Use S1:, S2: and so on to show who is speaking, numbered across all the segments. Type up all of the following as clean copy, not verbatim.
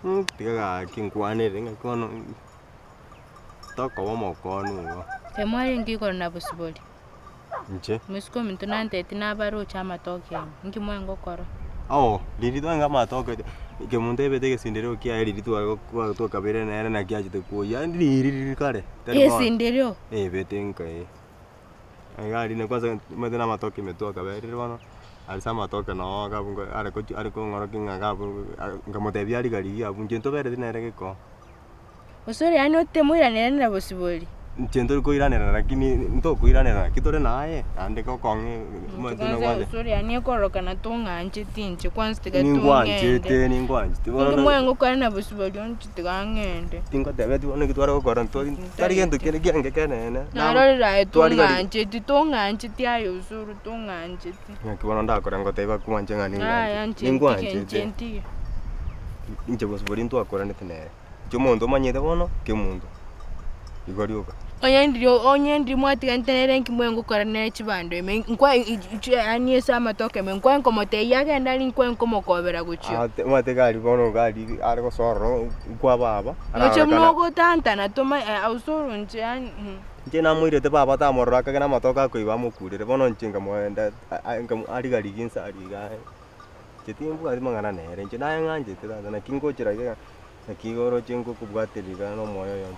S1: Tiga gaki nkwanere ng'aki bono tokoba omokonu igo.
S2: Kemwarenge igoro na bosibori.
S1: Inche.
S2: Moiseke ominto nanteti nabaroche amatoke ime, inki mwarenge gokora?
S1: Oo, riria twarenge amatoke kemunto aebete egesindereo kiaye riria tware twakabeire nere naki achete koyia, yaani riria riria kare, tari bono.
S2: Egesindereo?
S1: Ebete nka eh. Iga aria kwanza omanyete na amatoke ime twakaberire bono, aria ase amatoke noo iga abwo are gochi are kong'orokia ng'a iga abwo nkamotebia arigarie abwo inche ntobereti nere geko.
S2: Gose ore yaani otemoiraneria na bosibori.
S1: Inche ntori koiranerana lakini ntokoiranerana naki tore naye, naende gokong'e omanyete
S2: Kwanza
S1: nagwancha.
S2: gose ore yaani ekororokana tong'ancheti inche kwanza tiga tong'ende.
S1: Ningwanchete ningwanchete bono
S2: Inki
S1: na-
S2: mwarenge gokwana na bosibori onche tiga ng'ende.
S1: Tingotebeti bono naki tware gokora ntwari tari gento kende kiarenge ekenene.
S2: Narorire aye
S1: Twarigari-
S2: tong'ancheti tong'ancheti aye osoro tong'ancheti.
S1: Naki bono ndakore ngotebie bakwanche ng'a
S2: Yaya
S1: ningwanchete
S2: inche ntige
S1: ningwanchete.
S2: inche ntige.
S1: Inche bosibori ntwakoranete nere. Inche omonto omanyete bono, kemonto, igo rioka.
S2: Onye ndiri onye ndiri mwatiganete nere nki mwe ngokora nere chibando ime nkwa yaani ase amatoke ime nkwa nkomotebia agende aria nkwa nkomokobera gochia.
S1: Ate omanyete gari bono gari are gosoa ororo nkwa baba,
S2: Oche buna
S1: ararorekana.
S2: ogotantana toma osoro inche yaani.
S1: Inche namoirete baba tamorora akagera amatoke akoiba amokurere, bono inche nkamoenda arigarigi inse aria iga. Inche timbwati mang'ana nere, inche naye ng'anchete tata, naki ngochera iga, naki igo oroche ngokobwateria iga na omoyo oyomo.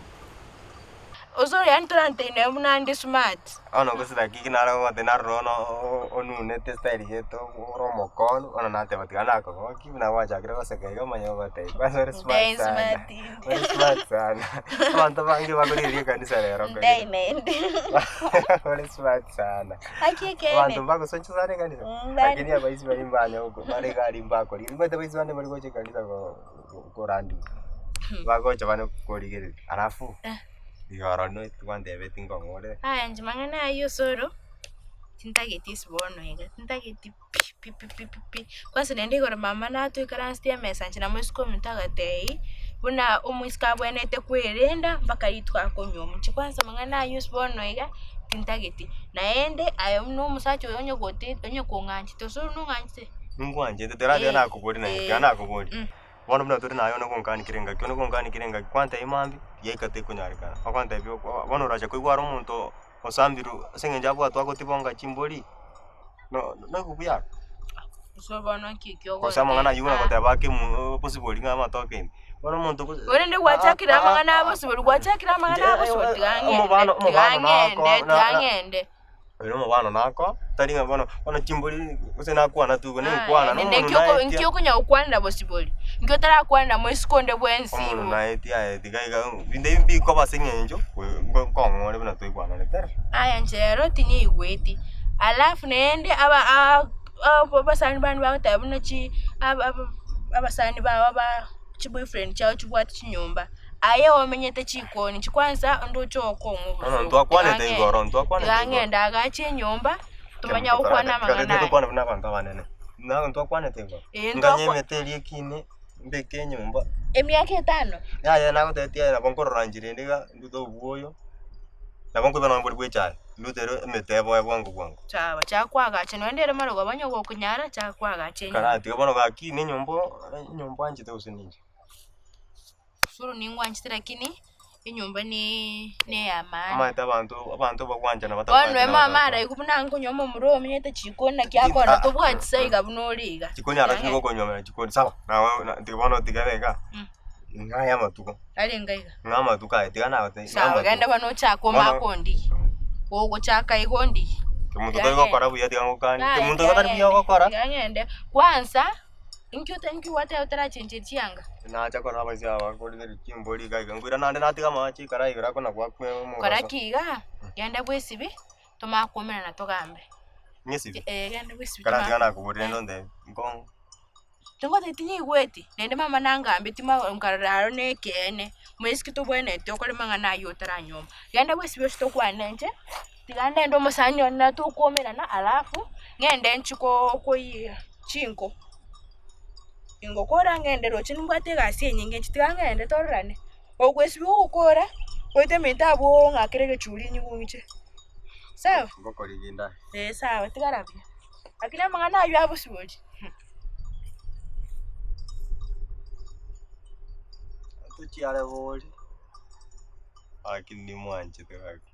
S2: Osoro yaani toranteine buna ande smart.
S1: Bono gose naki ki naro gote narora bono onunete style gete ore omokong'u, bono nateba tiga nakogokia buna gwachakire goseka iga omanye gogotebia kwanza ore smart
S2: Ndai
S1: sana,
S2: smart.
S1: ore smart sana. Abanto abange bakorigereria ekanisa rero
S2: Ndai naende.
S1: ore smart sana.
S2: Gaki ekeene.
S1: Abanto mbagosoa sana ekanisa,
S2: Mm, bari.
S1: lakini abaisi baria mbanya goko bare iga aria mbakorigereria, omanyete abaisi bande mbari gocha ekanisa go- go- korandiwa, bagocha bane korigereria, alafu igoro noeti gwantebeti nkong'ore.
S2: Aya inche mang'ana ayio osoro, tintageti ase bono iga, tintageti pi pi pi pi pi pi. Kwanza naende igoro mama natoikaransete emesa inche na moiseke ominto agatebia, buna omoiseke abwenerete kwerenda mpaka rituko akonywa inche kwanza amang'ana aywo ase bono iga, tintageti. Naende aye buna omosacha oyo onye gote onye kong'anchete gose ore nong'anchete?
S1: Ningwanchete, tera tiga nakoboria naye, tiga nakoboria. Bono buna tore naye one gonkanikera engaki, one gonkanikera engaki, kwantebia mambia, yaika tekonyarekana. Ogontebia bono oracha koigwa are omonto osambirwe ase eng'encho abwatwe agotibonga chimbori, no noigwe buya aro?
S2: Gose bono nki ekio
S1: Gose amang'ana aywo buna goteba ake omo bosibori ng'a amatoke ime. Bono omonto gose
S2: Korende gwachakire amang'ana a bosibori, gwachakire amang'ana a bosibori tiga ng'ende,
S1: Omobano-
S2: tiga
S1: omobano
S2: ng'ende,
S1: nako-
S2: tiga
S1: na- na-
S2: ng'ende.
S1: Oyo nomobano nako, tari ng'a bono, bono chimbori gose nakwana tu igo ninkwana
S2: Naende
S1: nomonto
S2: nki oko-
S1: naetia.
S2: nki okonya gokwanera bosibori? Nki otarakwanera moiseke onde bwensi
S1: Omonto
S2: igo?
S1: naetia aye tiga iga binto ebi mbikoba ase eng'encho nkong'ore buna twaigwananete ere.
S2: Aya inche ero tinyaigweti, alafu naende aba aa abasani bande bagoteba buna chi aba aba abasani bao ba chiboyfriend chiabo chibwate chinyomba, aye omenyete chikoni chikwansa onde oche okong'u
S1: Bono
S2: obosio.
S1: ntwakwanete igoro, ntwakwanete
S2: Tiga
S1: igoro.
S2: ng'ende agache enyomba, tomanye gokwana amang'ana aya.
S1: Tokwane buna abanto abanene. Naye ntwakwanete igoro.
S2: Ee,
S1: Nganye
S2: ntwakwa-
S1: emete eria ekine, mbeke enyomba.
S2: Emiaka etano?
S1: Yaya nagotebetie aye nabo nkorora inche rende iga, ndute obwoyo, nabo nkoiba nonye mbori bwa echae, ndute ere emete eboe bwango bwango.
S2: Sawa, chaka koagacha nonye ere marogoba onye gokonyara, chaka koagacha enyomba.
S1: Karatiga bono gaki na enyomba enyomba anchete gose ninche.
S2: Suru ningwanchete lakini enyomba ne neya maana.
S1: Omanyete abanto abanto bagwanchana
S2: Bono
S1: batakwanchana
S2: noe mama
S1: batakwana.
S2: araigwe buna nkonywa omomura oyo omenyete chikoni naki akona
S1: Ah,
S2: tobwati sa iga buna ore iga.
S1: Chikoni aro tiri gokonywa chikoni sawa, nawe na tiga bono tiga ebe igaa,
S2: Mm.
S1: ng'aya amatuko.
S2: Arenge iga.
S1: Ng'a amatuko aye tiga nagotebi ng'a
S2: Sawa
S1: amatuko.
S2: genda bono ochake
S1: Bono-
S2: omake ondigie. Gogochaka iga ondigie.
S1: Kemunto
S2: Tiga
S1: tari gokora
S2: ng'ende.
S1: buya tiga ngokanie.
S2: Yaya,
S1: Kemunto
S2: tiga
S1: igo tari buya
S2: ng'ende,
S1: ogokora.
S2: tiga ng'ende. Kwanza, inki ota inki gwateba otarachencheria chianga?
S1: Nacha korora abaisia aba bakorigereria chimbori iga iga, nkoira naende natiga amache aikare igoro akona goakwa
S2: Kora
S1: omobaso.
S2: ki igaa, genda bwesibi, tomanye koumerana togambe.
S1: Ng'esibi?
S2: Eh, genda bwesibi
S1: Kara tiga
S2: tomanye
S1: nakoborire rende ontebie, nkong'u.
S2: Tingotebia tinyaigweti, naende mama nangambeti ma nkarora aro na ekeene, moiseke tobwenereti okore mang'ana aywo otaranyuoma. Genda bwesibie ase tokwane inche, tiga ndende omosani one nere tokoumerana alafu, ng'ende nchie koo koiyia chinko. Ingokora ng'ende roche nimbwate egasi enyinge inche tiga ng'ende tororane. Ogoesibia ogokora, oete emento abwo ong'akere egechuri nyigwe inche, sawa?
S1: Ngokoriginda aye.
S2: Eh sawa tigara buya. Lakini amang'ana aywo abosibori.
S3: Tochiare bori.
S1: Gaki nimwanchete gaki.